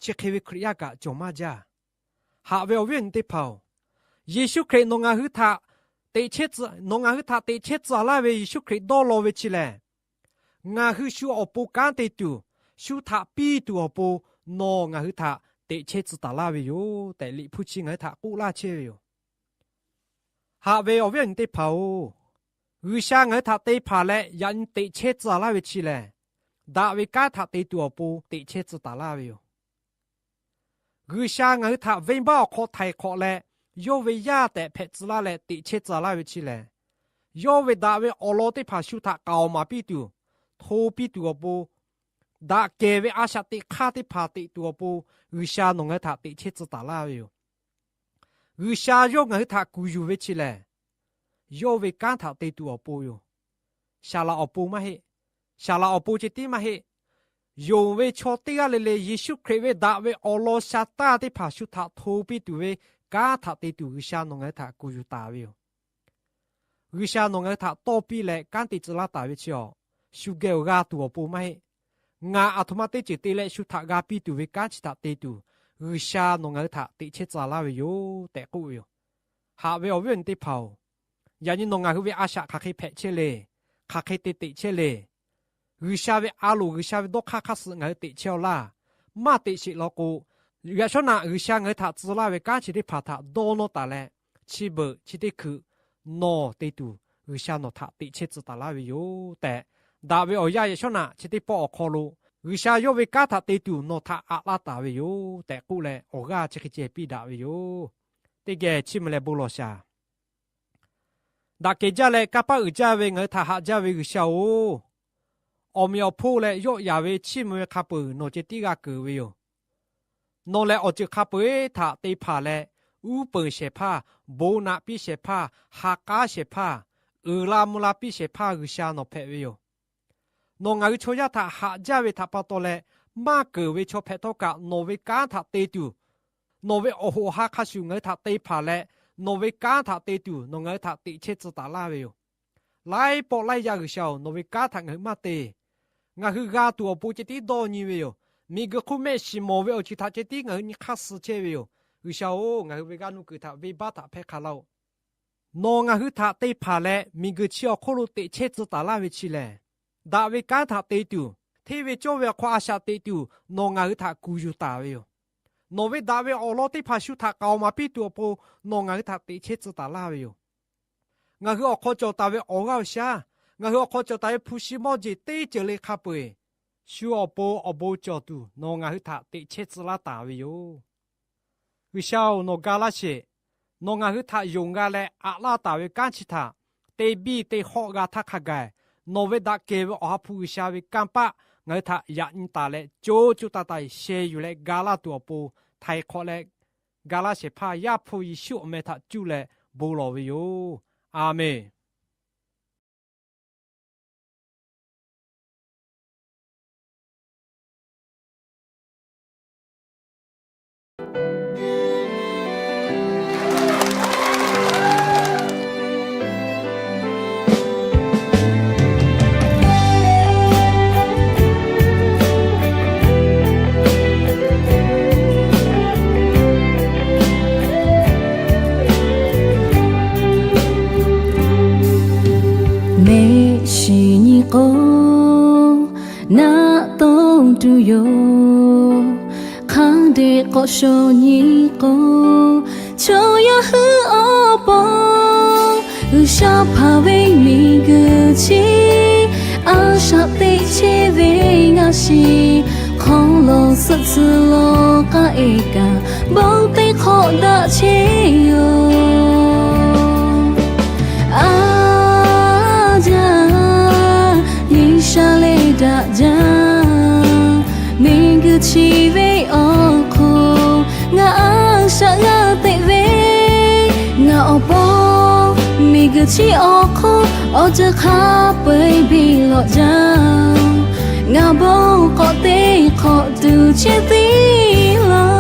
chi hk'e ve Hkriꞈ yaˇ kaꞈ cawˬ maˇ jaˇ. Haꞈ ve awˬ viˉ awˬ nyi teˇ hpaˍ-oˬ, Yeˍsuˆ Hkriꞈ nawˬ ngaˬ hui htaꞈ teꞈ chehˇ tcuh, nawˬ ngaˬ hui htaꞈ teꞈ chehˇ tcuh laˇ ve Yeˍsuˆ Hkriꞈ dawˇ law ve chi lehˬ, ngaˬ hui shu awˬ pon kanˉ te tuˬ, shu htaꞈ piˇ tuˬ awˬ pon nawˬ ngaˬ hui htaꞈ teꞈ chehˇ tcuh taˍ laˇ ve yoˬ tehꞈ, Liꞈ hpu chi ngaˬ hui htaꞈ k'oˆ laˇ chehˇ ve yoˬ. Haꞈ ve awˬ viˉ awˬ nyi teˇ hpaˍ-oˬ, G'uiˬsha ngaˬ hui htaꞈ te hpanˍ leh yaꞈ nyi teꞈ chehˇ tcuh laˇ ve chi lehˬ, daꞈ ve kanˉ htaꞈ te tuˬ awˬ pon teꞈ chehˇ tcuh taˍ laˇ ve yoˬ. G'uiˬsha ngaˬ hui htaꞈ venˇbaˆ awˬ hk'aw htaiˍ hk'awꞈ leh, yawˇ ve yaˇ tehꞈ hpehꞈ tcuh laˇ leh teꞈ chehˇ tcuh laˇ ve chi lehˬ, yawˇ ve daꞈ ve awˬ lawn teˇ hpaˍ shu htaꞈ k'aoˍ maˍ piˇ tuˬ, hto piˇ tuˬ awˬ pon, daꞈ kehˬ ve a shaꞈ teꞈ hk'aˇ teˇ hpaˍ teꞈ tuˬ awˬ pon, G'uiˬsha nawˬ ngaˬ hui htaꞈ teꞈ chehˇ tcuh taˍ laˇ ve yoˬ. G'uiˬsha yawˇ ngaˬ hui htaꞈ kuˬ yuˬ ve chi lehˬ, yawˇ ve kanˉ htaꞈ te tuˬ awˬ pon yoˬ. Saˍ laꞈ awˬ pon maˇ heˆ. Saˍ laꞈ awˬ pon ceh tiˉ maˇ heˆ. Yonˍ ve chaw teˇ g'aˇ le le Yeˍsuˆ Hkriꞈ ve daꞈ ve awˬ lawn sha taˇ teˇ hpaˍ shu htaꞈ hto piˇ tuˬ ve kanˉ htaꞈ te tuˬ G'uiˬsha nawˬ ngaˬ hui htaꞈ kuˬ yuˬ taˍ ve yoˬ. G'uiˬsha nawˬ ngaˬ hui htaꞈ tawˇ piˇ leh kanˉ te tcuh laˇ taˍ ve chi awˬ, shu geh awˬ g'a tuˬ awˬ pon maˇ heˆ. Ngaˬ aˬ htoꞈ ma teˇ ceuˬ te leh shu htaꞈ g'a piˇ tuˬ ve kanˉ chi htaꞈ te tuˬ, G'uiˬsha nawˬ ngaˬ hui htaꞈ teꞈ chehˇ tcuh laˇ ve yoˬ tehꞈ k'oˆ ve yoˬ. Haꞈ ve awˬ viˉ awˬ nyi teˇ hpaˍ-oˬ, yaꞈ nyi nawˬ ngaˬ hui ve a shaꞈ hk'aˬ hk'e hpehꞈ chehˇ le, hk'aˬ hk'e te teꞈ chehˇ le. G'uiˬsha ve a loˍ G'uiˬsha ve dawˇ hk'aˇ hk'aˇ suh ngaˬ hui teꞈ chehˇ-aw laˇ. Maˇ teꞈ sheˍ law k'o, yaꞈ shawˉ naꞈ G'uiˬsha ngaˬ hui htaꞈ tcuh laˇ ve kanˉ chi teˇ hpaˍ htaꞈ dawˇ nawˇ taˍ leh, chi beuꞈ chi teˇ hkui nawˬ te tuˬ G'uiˬsha nawˬ htaꞈ teꞈ chehˇ tcuh taˍ laˇ ve yoˬ tehꞈ, daꞈ ve awˬ yanˇ yaꞈ shawˉ naꞈ chi teˇ pawˆ awˬ hk'aw lo G'uiˬsha yawˇ ve kanˉ htaꞈ te tuˬ nawˬ htaꞈ aꞈ laˇ taˍ ve yoˬ tehꞈ k'oˆ leh, awˬ g'aˇ chi hk'e ceh piˇ daꞈ ve yoˬ. Teˇ geh chiˇ mvuh leh bon lawˬ shaˍ. Daꞈ kehˬ jaˇ leh kanˇ paˆ uiˍ jaˇ ve ngaˬ hui htaꞈ haꞈ jaˇ ve G'uiˬsha-oˬ, awˬ meꞈ awˬ hponˇ leh yawˆ yaˍ ve chiˇ mvuh ve hk'a peuˬ nawˬ ceh tiˉ g'a keunˍ ve yoˬ. Nawˬ lehˬ awˬ ceuˬ hk'a peu-eˬ htaꞈ te hpanˍ leh, uˉ peunˍ shehˍ hpaˇ, bon naꞈ piˇ shehˍ hpaˇ, ha k'aˉ shehˍ hpaˇ, uiˍ la mvuh la piˇ shehˍ hpaˇ G'uiˬsha nawˬ hpehꞈ ve yoˬ. Nawˬ ngaˬ hui chaw yaˇ htaꞈ haꞈ jaˇ ve htaꞈ pa taw leh, maˇ keunˍ ve chaw hpehꞈ htawˇ kaꞈ nawˬ ve kanˉ htaꞈ te tuˬ, nawˬ ve awˬ hoꞈ awˬ ha hk'a shuˍ ngaˬ hui htaꞈ te hpanˍ leh, nawˬ ve kanˉ htaꞈ te tuˬ nawˬ ngaˬ hui htaꞈ teꞈ chehˇ tcuh taˍ laˇ ve yoˬ. Laiˉ pawˆ laiˉ yaˇ G'uiˬsha-oˬ, nawˬ ve kanˉ htaꞈ ngaˬ hui maˇ te. Ngaˬ hui g'a tuˬ awˬ pon ceh tiˉ dawˇ nyi ve yoˬ. Miˬguiˬ hk'oˆ mehˆ shiˍ mawˬ ve awˬ ceuˬ htaꞈ ceh tiˉ ngaˬ hui nyi hk'aˇ suh chehˇ ve yoˬ. G'uiˬsha-oˬ, ngaˬ hui ve g'aˇ nuˇ kuiˬ htaꞈ venˇbaˆ htaꞈ hpehˇ hk'a laˇ-oˆ. Nawˬ ngaˬ hui htaꞈ te hpanˍ leh miˬguiˬ chi awˬ hk'oˆ lo teꞈ chehˇ tcuh taˍ laˇ ve chi lehˬ, daꞈ ve kanˉ htaꞈ te tuˬ, hteˇ ve cawˇ ve awˬ hk'aw a shaꞈ teꞈ tuˬ nawˬ ngaˬ hui htaꞈ kuˬ yuˬ taˍ ve yoˬ. Nawˬ ve daꞈ ve awˬ lawn teˇ hpaˍ shu htaꞈ k'aoˍ maˍ piˇ tuˬ awˬ pon nawˬ ngaˬ hui htaꞈ teꞈ chehˇ tcuh taˍ laˇ ve yoˬ. Ngaˬ hui awˬ hk'aw cawˬ taˍ ve awˬ g'aˇ awˬ shaˉ, ngaˬ hui awˬ hk'aw cawˬ taˍ ve hpu shi mawˇ jeˬ teˇ ceuˬ le hk'a peu-eˬ, shu awˬ pon awˬ bon cawˬ tuˬ nawˬ ngaˬ hui htaꞈ teꞈ chehˇ tcuh laˇ taˍ ve yoˬ. G'uiˬsha-oˬ, nawˬ ga laˇ sheˍ. Nawˬ ngaˬ hui htaꞈ yonˍ g'a leh aꞈ laˇ taˍ ve kanˉ chi htaꞈ te biˇ te hawˆ g'a htaˇ hk'a gaˬ, nawˬ ve daꞈ kehˬ ve Awˬ ha hpu G'uiˬsha ve kanˇ paˆ ngaˬ hui htaꞈ yaꞈ nyi taˍ leh, co co taiˍ taiˍ sheh yuˬ leh ga laˇ tuˬ awˬ pon htaiˍ hk'awꞈ leh ga laˇ shehˍ hpaˇ Yaˇ hpu Yeˍsuˆ awˬ meh htaꞈ cuˇ leh bon lawˬ ve yoˬ. A menˬ. Mehˆ shiˍ nyi k'o, naˆ tawˇ tuˬ yoˬ. Hk'a dehꞈ k'awꞈ shaw nyi k'o, chaw yaˇ hui awˬ pon G'uiˬsha hpanˍ ve miˬguiˬ chi a shaꞈ teꞈ chehˇ ve ngaˬ shiˍ hk'aw lo suhˆ tcuh lo k'aˆ e kaꞈ bon teˇ hk'awꞈ daꞈ chehˇ yoˬ. A jaˇ, G'uiˬsha lehˬ daꞈ jaˇ. Miˬguiˬ chi ve awˬ hk'oˆ ngaˬ a shaꞈ g'a teꞈ ve, ngaˬ awˬ pon miˬguiˬ chi awˬ hk'oˆ awˬ ceuˬ hk'a peu-eˬ biˇ lawꞈ jaˇ. Ngaˬ bon k'awꞈ teˇ hk'awꞈ tuˬ chehˇ tiˉ laˇ.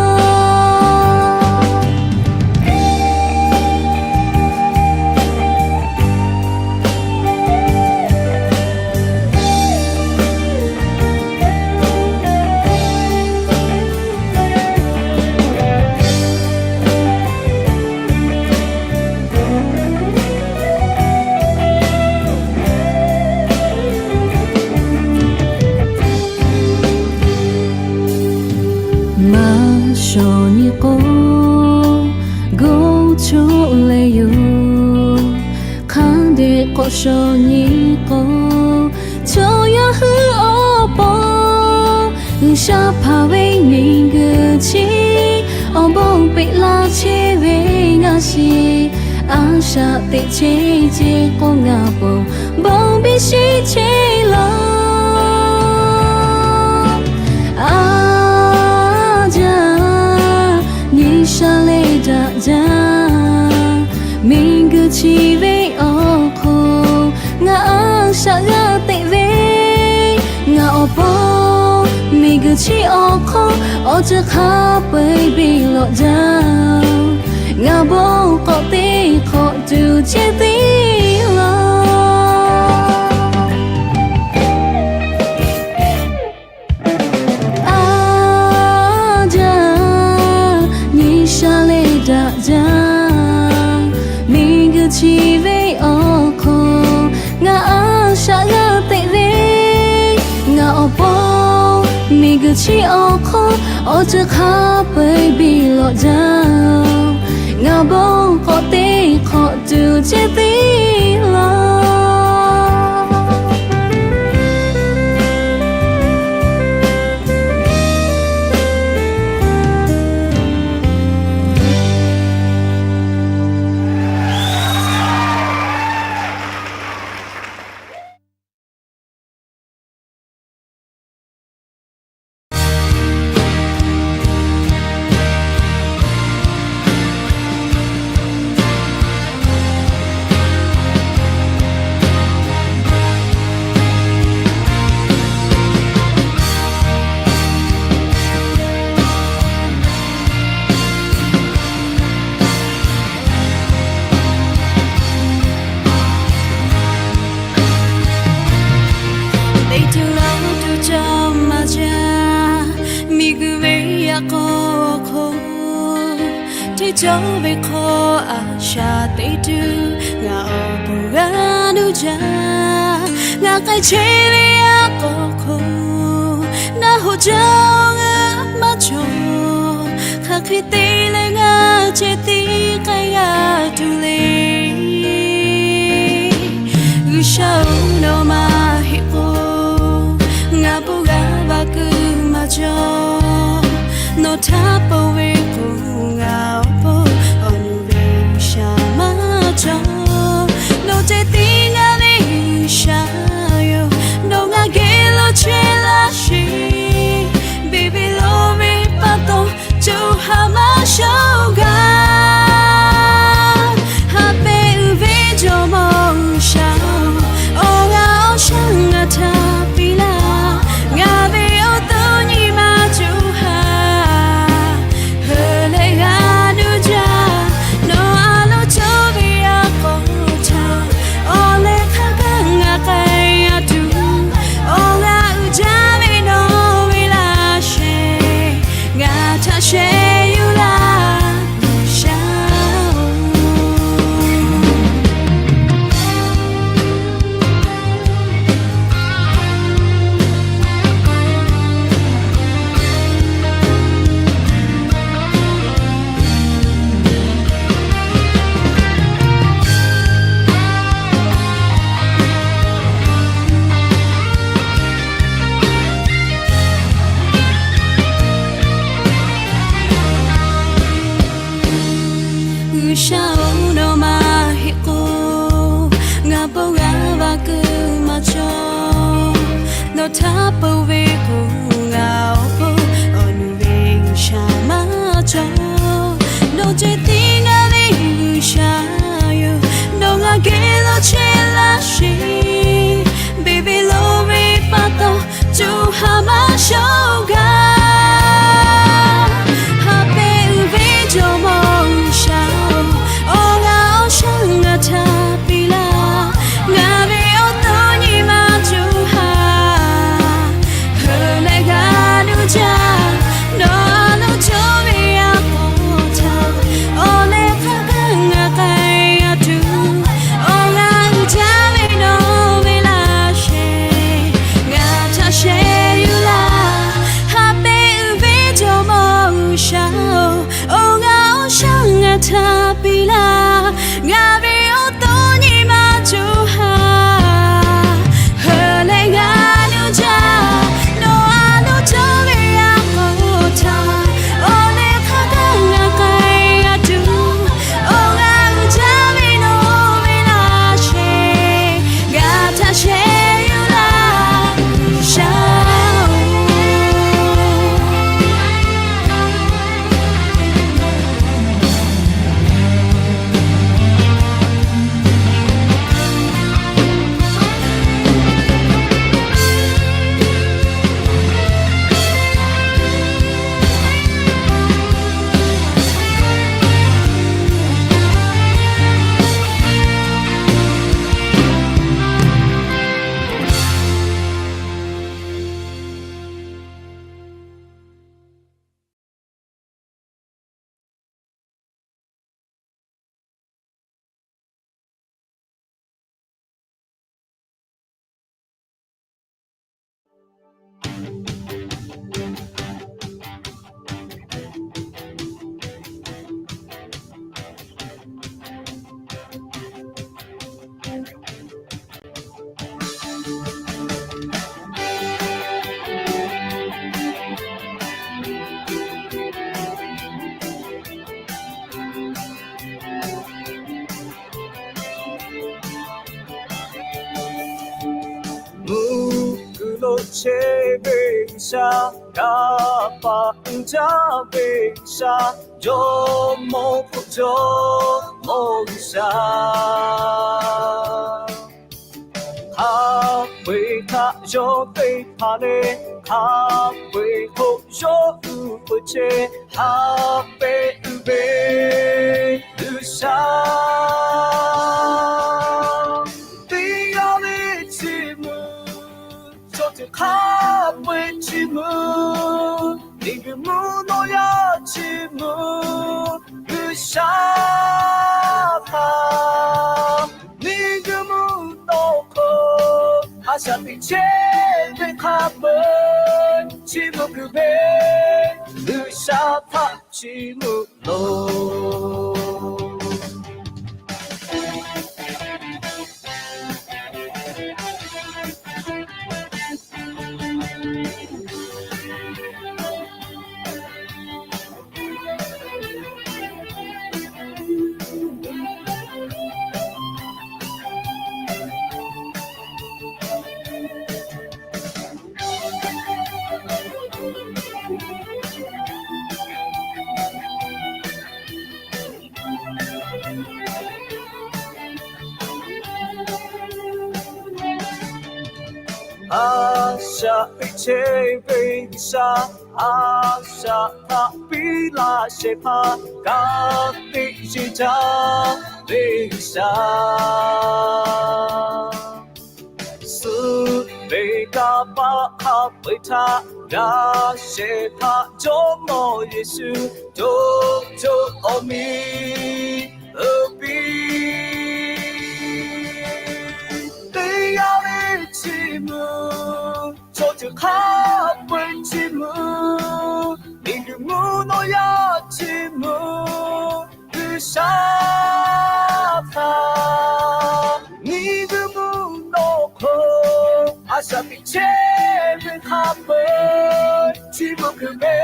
Chaw nyi k'o, chaw yaˇ hui awˬ pon G'uiˬsha hpanˍ ve miˬguiˬ chi awˬ bon peꞈ la chehˇ ve ngaˬ shiˍ. A shaꞈ teꞈ chehˇ ceh k'o, ngaˬ pon bon biˇ sheˆ chehˇ law. A jaˇ, nyi sha leh daꞈ jaˇ. Miˬguiˬ chi ve awˬ hk'oˆ ngaˬ a shaꞈ g'a teꞈ ve, ngaˬ awˬ pon miˬguiˬ chi awˬ hk'oˆ awˬ ceuˬ hk'a peu-eˬ biˇ lawꞈ jaˇ. Ngaˬ bon k'awꞈ teˇ hk'awꞈ tuˬ ceh tiˉ law. A jaˇ, nyi sha leh daꞈ jaˇ. Miˬguiˬ chi ve awˬ hk'oˆ ngaˬ a shaꞈ g'a teꞈ ve, ngaˬ awˬ pon miˬguiˬ chi awˬ hk'oˆ awˬ ceuˬ hk'a peu-eˬ biˇ lawꞈ jaˇ. Ngaˬ bon k'awꞈ teˇ hk'awꞈ tuˬ ceh tiˉ law. Teˇ tuˬ la tuˬ cawˬ maˇ jaˇ, miˬguiˬ ve yaꞈ k'aw hk'oˆ. Hteˇ cawˇ ve hk'aw a shaꞈ teꞈ tuˬ ngaˬ awˬ pon g'a nuˇ jaˇ. Ngaˬ k'ai chehˇ ve yaꞈ k'aw hk'oˆ naˆ hoꞈ jaˇ ngaˬ maˇ cawˬ. Hk'aˬ hk'e te leh ngaˬ ceh tiˉ k'ai g'a tuˬ le. G'uiˬsha-oˬ, nawˬ maˇ heˆ k'o, ngaˬ bon g'a va kuiˬ maˇ cawˬ. Nawˬ htaꞈ pa ve k'o, ngaˬ awˬ pon awˬ nu ve G'uiˬsha maˇ cawˬ. Nawˬ ceh tiˉ ngaˬ ve G'uiˬsha yoˬ. Nawˬ ngaˬ geh lo chehˇ laˇ sheˍ. Beˇ beˇ lo ve pa taw, co ha maˇ shawˍ gaˇ. Haꞈ pehnˇ uiˍ ve Jawˇmawˇ G'uiˬsha-oˬ, awˬ g'aˇ awˬ shaˉ ngaˬ htaꞈ piˇ laˇ. Ngaˬ ve awˬ to nyi ma co ha heuˬ leh g'a nuˇ jaˇ. Nawˬ a loˍ cawˬ ve yaꞈ k'aw htaꞈ awˬ leh hk'a gaˇ ngaˬ k'ai a tuˬ, awˬ g'aˇ uiˍ jaˇ ve nawˬ ve laˇ sheˍ. Ngaˬ htaꞈ sheh yuˬ laˇ, G'uiˬsha-oˬ. G'uiˬsha-oˬ, nawˬ maˇ heˆ k'o, ngaˬ bon g'a va kuiˬ maˇ cawˬ. Nawˬ htaꞈ pa ve k'o, ngaˬ awˬ pon awˬ nu ve G'uiˬsha maˇ cawˬ. Nawˬ ceh tiˉ ngaˬ ve G'uiˬsha yoˬ. Nawˬ ngaˬ geh lo chehˇ laˇ sheˍ. Beˇ beˇ lo ve pa taw, co ha maˇ shawˍ gaˇ. Haꞈ pehnˇ uiˍ ve Jawˇmawˇ G'uiˬsha-oˬ, awˬ g'aˇ awˬ shaˉ ngaˬ htaꞈ piˇ laˇ. Ngaˬ ve awˬ to nyi ma co ha Chehˇ ve G'uiˬsha, kanˇ paˆ uiˍ jaˇ ve G'uiˬsha, jawˇmawˇ hk'oˆ jawˇmawˇ G'uiˬsha. Hk'a peu-eˬ htaꞈ yawˇ te hpanˍ leh, hk'a peu-eˬ hk'oˆ yawˇ uiˍ peuˬ chehˇ, haꞈ pehnˇ uiˍ ve G'uiˬsha. Teˇ g'aˇ le chi mvuhˇ, chaw ceuˬ hk'a peu-eˬ chi mvuhˇ, miˬguiˬ mvuhˇ naw yaˇ chi mvuhˇ, G'uiˬsha htaꞈ, miˬguiˬ mvuhˇ naw hk'oˆ a shaꞈ teꞈ chehˇ ve hk'a peu-eˬ chi mvuhˇ kuiˬ ve G'uiˬsha htaꞈ chi mvuhˇ loˬ. A shaꞈ teꞈ chehˇ ve G'uiˬsha, a shaꞈ htaꞈ piˇ laˇ shehˍ hpaˇ ka tiꞈ yeˬ jaˇ ve G'uiˬsha. Suh ve kanˇ paˆ hk'a peu-eˬ htaꞈ g'a shehˍ hpaˇ Jawˇmawˇ Yeˍsuˆ co co awˬ miˬ uiˍ piˇ. Teˇ g'aˇ le chi mvuhˇ, chaw ceuˬ hk'a peu-eˬ chi mvuhˇ, miˬguiˬ mvuhˇ naw yaˇ chi mvuhˇ, G'uiˬsha htaꞈ, miˬguiˬ mvuhˇ naw hk'oˆ a shaꞈ teꞈ chehˇ ve hk'a peu-eˬ chi mvuhˇ kuiˬ ve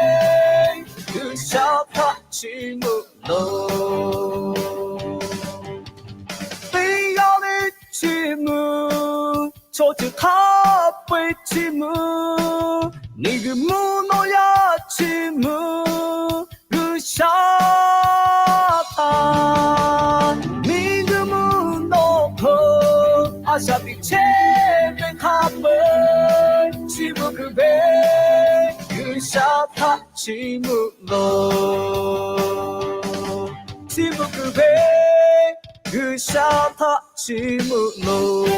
G'uiˬsha htaꞈ chi mvuhˇ loˬ. Teˇ g'aˇ le chi mvuhˇ, chaw ceuˬ hk'a peu-eˬ chi mvuhˇ, miˬguiˬ mvuhˇ naw yaˇ chi mvuhˇ, G'uiˬsha htaꞈ, miˬguiˬ mvuhˇ naw hk'oˆ a shaꞈ teꞈ chehˇ ve hk'a peu-eˬ chi mvuhˇ kuiˬ ve G'uiˬsha htaꞈ chi mvuhˇ loˬ. Chi mvuhˇ kuiˬ ve G'uiˬsha htaꞈ chi mvuhˇ loˬ.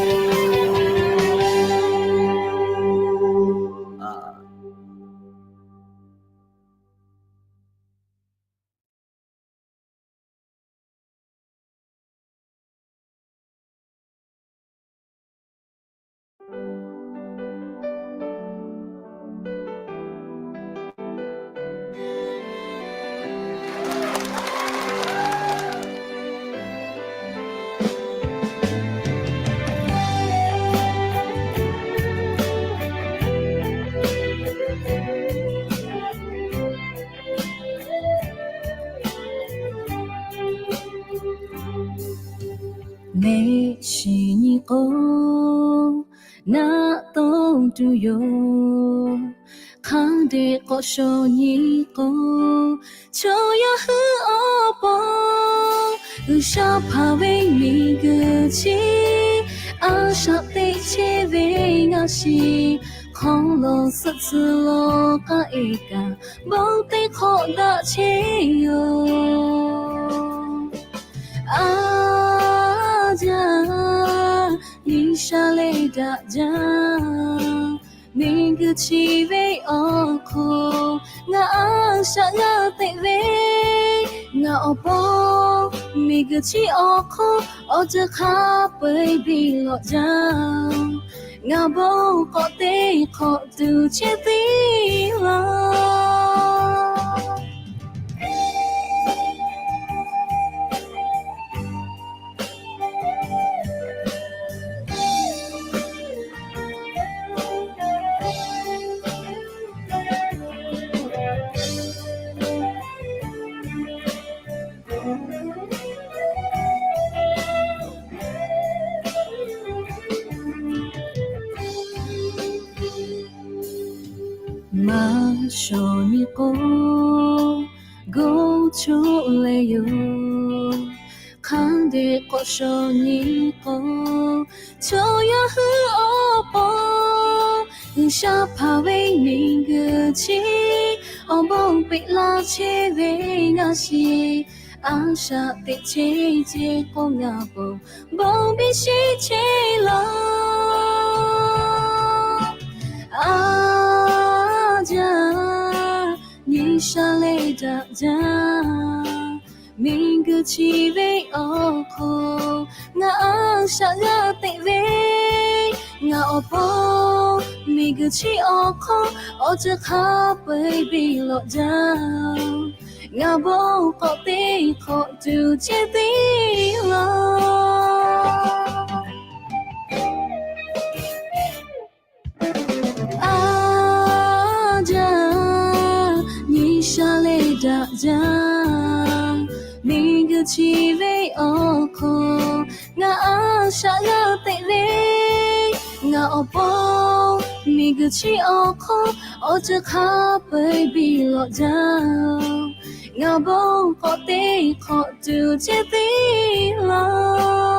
Neˇ shiˍ nyi k'o, naˆ tawˇ tuˬ yoˬ. Hk'a dehꞈ k'awꞈ shaw nyi k'o, chaw yaˇ hui awˬ pon G'uiˬsha hpanˍ ve miˬguiˬ chi, a shaꞈ teꞈ chehˇ ve ngaˬ shiˍ, hk'aw lo suhˆ tcuh lo k'aˆ e kaꞈ, bon teˇ hk'awꞈ daꞈ chehˇ yoˬ. A jaˇ, G'uiˬsha leh daꞈ jaˇ. Miˬguiˬ chi ve awˬ hk'oˆ ngaˬ a shaꞈ g'a teꞈ ve, ngaˬ awˬ pon miˬguiˬ chi awˬ hk'oˆ awˬ ceuˬ hk'a peu-eˬ biˇ lawꞈ jaˇ. Ngaˬ bon k'awꞈ teˇ hk'awꞈ tuˬ chehˇ tiˉ laˇ. Shawˍ nyi k'o, gu choˆ leh yoˬ. Hk'a dehꞈ k'awꞈ shawˍ nyi k'o, chaw yaˇ hui awˬ pon G'uiˬsha hpanˍ ve miˬguiˬ chi awˬ bon peꞈ la chehˇ ve ngaˬ shiˍ. A shaꞈ teꞈ chehˇ ceh k'o ngaˬ bon bon biˇ sheˆ chehˇ laˇ. A jaˇ, nyi sha leh daꞈ jaˇ. Miˬguiˬ chi ve awˬ hk'oˆ ngaˬ a shaꞈ g'a teꞈ ve, ngaˬ awˬ pon miˬguiˬ chi awˬ hk'oˆ awˬ ceuˬ hk'a peu-eˬ biˇ lawꞈ jaˇ. Ngaˬ bon k'awꞈ teˇ hk'awꞈ tuˬ ceh tiˉ laˇ. A jaˇ, nyi sha leh daꞈ jaˇ. Miˬguiˬ chi ve awˬ hk'oˆ ngaˬ a shaꞈ g'a teꞈ ve, ngaˬ awˬ pon miˬguiˬ chi awˬ hk'oˆ awˬ ceuˬ hk'a peu-eˬ biˇ lawꞈ jaˇ. Ngaˬ bon k'awꞈ teˇ hk'awꞈ tuˬ ceh tiˉ laˇ.